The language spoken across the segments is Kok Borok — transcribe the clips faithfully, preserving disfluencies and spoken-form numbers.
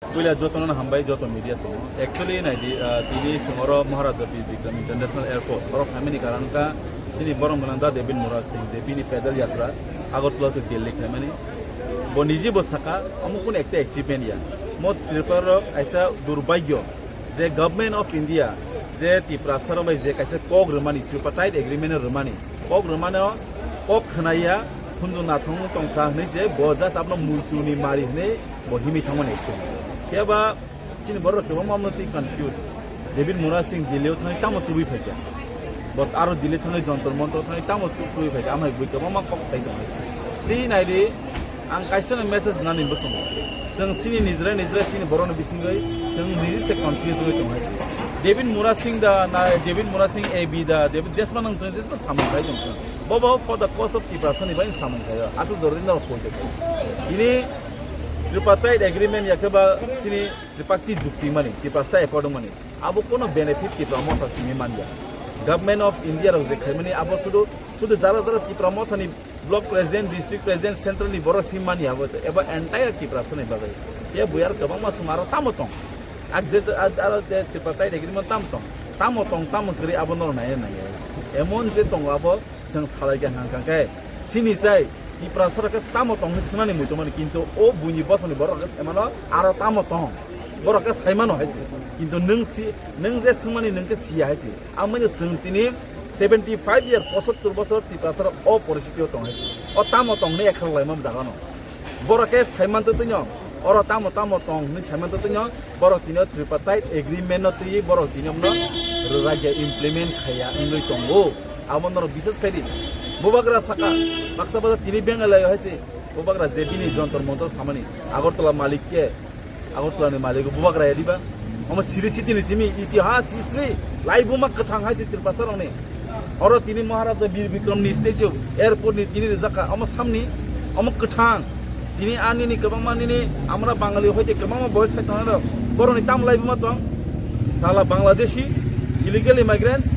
Puila jotono hambai, joto media song. Actually, naidi, ah, tini songoro Maharaja Bir Bikram International Airport. Borok hamini karan ka sini borok manang da David Murasing, je bini pedal yatra, Agartala to Delhi khaimani. Bo niji bo saka, omo kun ekta achievement ya. Mo Tripura rok aisa durbagyo, je Government of India, je Tiprasa rok bai je kaisa kok rwmani, Tripartite Agreement rwmani. Kok rwmano kok khwnaya, khunju nathong tongkha hwnwi se bo just abno muitu ni mari hwnwi bo himwi thangmani actually. Phiya ba chini borok kwbangma mano twi confuse. David Murasing Delhi o thangwi tamo tubui phaikha. Bo aro Delhi thangwi Jantar Mantar thangwi tamo tu-, tubui phaikha. Amhai bui kwbangma kok sai tong hai. Si nai di, ang kaisa no message nani bo chungo. Chwng sini nijre nijre sini borok ni bisingwi chwng niji se confuse wi tong hai. David Murasing da na David Murasing A B da David jesma nang tong jesma samung khai tong. Bobo for the cause of Tiprasa ni bai samung khai. Asa jordi na koi de. Ini Tripartite Agreement ya khe ba sini Tripartite jukti mani, Tiprasa accord mani. Abo kono benefit Tipra Motha simi manya. Government of India rok je khaimani abo sudu, sudu jara jara Tipra Motha ni block president, district president, central ni borok simi manya abo se. Eba entire Tiprasa ni bagwi. Ya buyar kwbangma sum aro tamo tong. Ak je, ak aro je Tripartite Agreement tam tong. Tamo tong, tamo kwrwi abo noro nai nai. Emon je tongo abo, Chwng salai khe hang kha khe sini chai Tiprasa rok khe tamo tong hwnwi swnani muitu mani, kintu o buini bosongni borok rok khe sai mano aro tamo tong, borok khe sai mano hai se. Kintu nwng si, nwng je swngmani nwng khe siya hai se. Amoni chwng tini seventy five year, pochottor bosor Tiprasa rok o poristiti o tong hai se. O tamo tong hwnwi ekha lai mani jaga no. Borok khe saiman twi twnyo, oro tamo tamo tong hwnwi saiman twi twnyo, borok tini o Tripartite Agreement no twiwi borok tini omno rwjakya, implement khaiya wngwi tongo. Abo norok bisas khai di. Bubagra saka, baksa baksa tini Bengalai hai se, bubagra je bini Jantar Mantar samani, Agartala malik khe, Agartala ni malik bubagra ya diba? Omo siri siti ni simi itihas, history, laibuma kwthang hai se Tiprasa rokni. Oro tini Maharaja Bir Bikram ni statue, airport ni tini rijak kha, omo samni, omo kwthang. Tini ani ni kwbangma nini, amra Bangali hoite kwbangma boy sai tongo, borok ni tam lai buma tong. Sala Bangladeshi, illegal immigrants,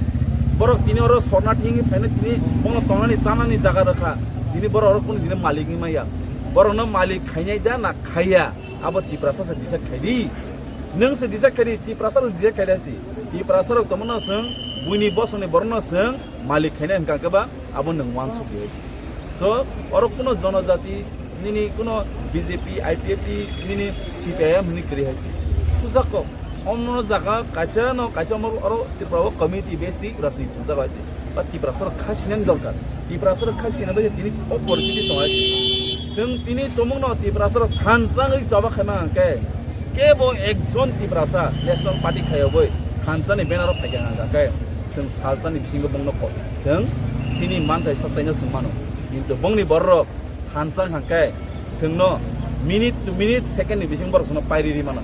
borok tini oro sorna thing phaina tini bono tongnani chanani jaga rwkha. Tini borok oro kunu dini malik ni maya. Borok no malik khainai da na khaiya? Abo Tiprasa se decide khai di. Nwng se decide khai di, Tiprasa rok decide khai di si. Tiprasa rok tongmano chwng, buini bosongni borokno chwng malik khaina hwnkha khe ba abo nwng uansuk di hai si. So, oro kuno jonojati nini kuno B J P, I P F T nini C P I M hwnwi kwrwi hai si. Susa kok, omo jaga kaisa no kaisa omo oro Tripura o community based rajniti thwngjak hai si. Ba Tiprasa rok kha sinani dorkar. Tiprasa rok kha sinani bai tini o poristiti tong hai. Chwng tini tomung no Tiprasa rok thansa wngwi choba khaima hwnkhe kebo ekjon Tiprasa National Party khayogwi thansa ni banner o phaikha hwnkha khe chwng salsa ni bisingo bongno ko chwng sini manthai soktai no chwng mano. Kintu bongni borok rok thansa hwnkha khe chwngno minute to minute second ni bising borok chwngno pairi ri mano.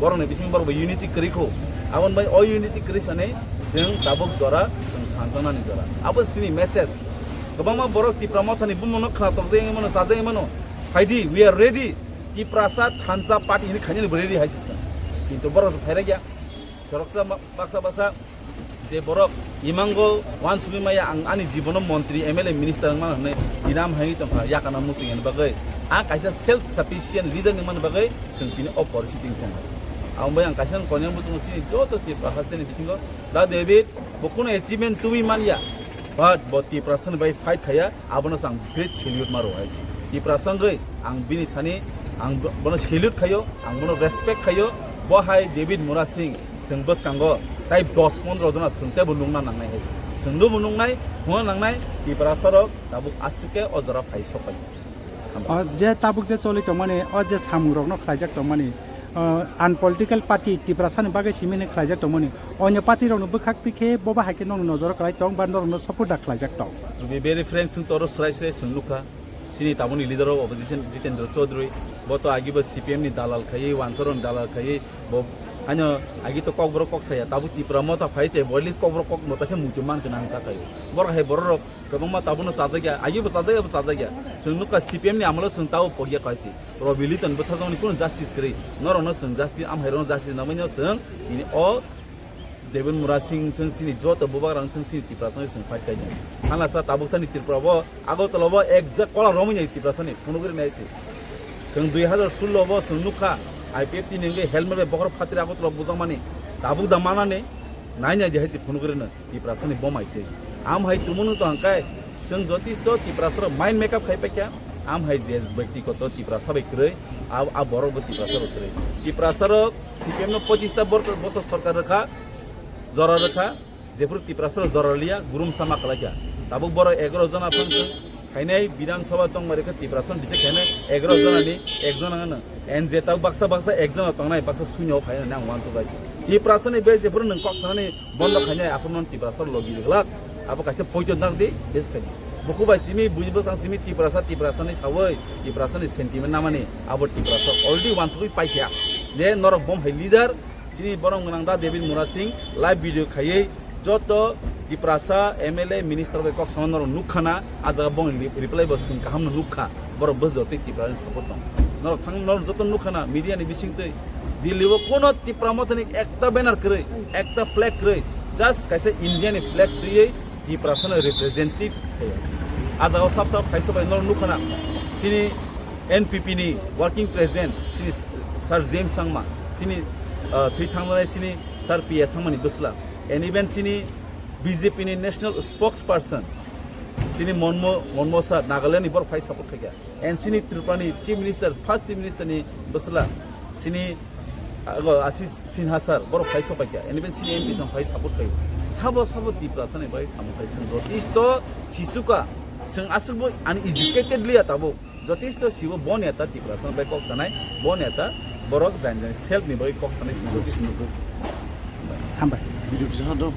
Borok ni bising borok bo unity kwrwi kho. Aboni bai o unity kwrwi sani chwng tabuk jora, chwng thansa nani jora. Abo sini message. Kwbangma borok Tipra Mothani bumungno khna tokjagwi mano, chajagwi mano. Phaidi, we are ready. Tiprasa thansa party hini khainani bo ready hai se chwng. Kintu borok se phairakya. Khoroksa ma-, baksa baksa je borok imango uansugwi maya ang ani jibono montri M L A minister wngmano hwnwi inam haiwi tongkha yakana muchung yani bagwi. Ang kaisa self sufficient leader ni mani bagwi chwng tini o poristiti wng tongkha. Ang bai ang kaisa konyang muchungo sini joto Tipra hasteni bisingo da David bo kuno achievement tubui manya. But bo Tiprasani bai fight khaya, abono ang great salute maro hai se. Tiprasa wngwi ang bini thani ang bo-, bono salute khayo, ang bono respect khayo. Bo hai David Murasing chwng bwskango tai dos pondro jona chwng teibo nukna nangnai hai se. Chwng nubo nuknai, hwnna nangnai, Tiprasa rok tabuk aswk khe o jora phai sok pai. O je tabuk je choli tongmani, o je samung rokno khlaijak tongmani, o unpolitical party Tiprasani bagwi simi hwnwi khlaijak tongmani, onyo party rokno bwkhak twi khe bo bahai khe nokni nojoro kwlai tong ba norokno support da khlaijak tong. To be very frank, chwng toro swrai swrai chwng nukha, chini tabukni leader of opposition Jitendra Chaudhary, bo to agibo C P M ni dalal khaiwi, Wansaron dalal khaiwi, bo haino agi to kokborok kok saya, tabuk Tipra Motha phai se, bo at least kokborok kok motha se muitu man kana hwnka khayo. Borok hai borok rok Kwbangma tabukno chajakya, agibo chajakya, bo chajakya. Chwng nukha C P M ni amolo chwng tabuk pokya kaisi. Robi Liton bwtharjakmani kunu justice kwrwi. Norokno chwng justice, amhairokno justice nangmani chwng tini o David Murasing thung sini joto bubagrang thung sini Tiprasani chwng fight khaidi. Hanglasa tabuk thani Tripura bo Agartala bo ekjak kola romwi nai Tiprasani phunugwi nai se. Chwng dui hazar sullo bo chwng nukha I P F T ni hwnkhe helmet bai bokhorok phatri Agartala bujakmani tabuk da manani nai nai di hai se phunuk rwno Tiprasani bom hai twi. Am hai tumunu to hwnkhe chwng jotisto Tiprasarok mind make up khai paikha. Am hai je byaktigoto Tiprasa bai kwrwi, a, a borok bo Tiprasa bai kwrwi. Tiprasarok C P M no pochista bor-, bosor sorkar rwkha, jora rwkha. Jephuru Tiprasarok jora liya, gurumsa ma kalaikha. Tabuk borok egaroh jona phang thung khainai Bidhan Sabha chongmari khe Tiprasarok reject khainai egaroh jonani ekjona hwnwi. N J tabuk baksa baksa ekjona tongnai, baksa sunyo khainai ang uansuk bai. Tiprasani bai jephuru nwng kok sanani bondo khainai, aphuru non Tiprasarok logi rwglak. Abo kaisa poito nang di, bes khaidi. Buku bai simi, buji bwkang simi Tiprasa, Tiprasani sawi, Tiprasani sentiment namani, abo Tiprasarok already uansugwi paikha. Je norok bom hai leader, Chini borok gwnang da David Murasing live video khaiwi joto Tiprasa M L A minister bai kok sama norok nukha na, a jaga bongni reply bo swng kaham no nukha, borok bwsajak tei Tiprasa ni support tong. Norok thang, norok joto nukha na media ni bising twi Delhi o kono Tipra Motha ni ekta banner kwrwi, ekta flag kwrwi, just kaisa India ni flag twiwi Tiprasa no representative khaio. A jaga o sab sab khaisa bai norok nukha na chini N P P ni working president chini Sir James Sangma, chini, uh, thwi thangjanai chini Sir P A Sangmani bwsla, and even chini B J P ni national spokesperson chini Monmo, Monmo Sir Nagaland ni borok phai support khaikha, and chini Tripura ni Chief Minister, first Chief Minister ni bwsla chini, uh, Ashish Sinha Sir borok phai sopaikha, and even chini M P song phai support khai. Sabo sabo Tiprasa ni bai samung khai, chwng jotisto sisuka, chwng aswk bo uneducated liya tabuk. Jotisto sibo bo neta Tiprasa bai kok sanai, bo neta borok jani jani self ni bai kok sanai si jotisto nugo. Hambai. Video kisa do.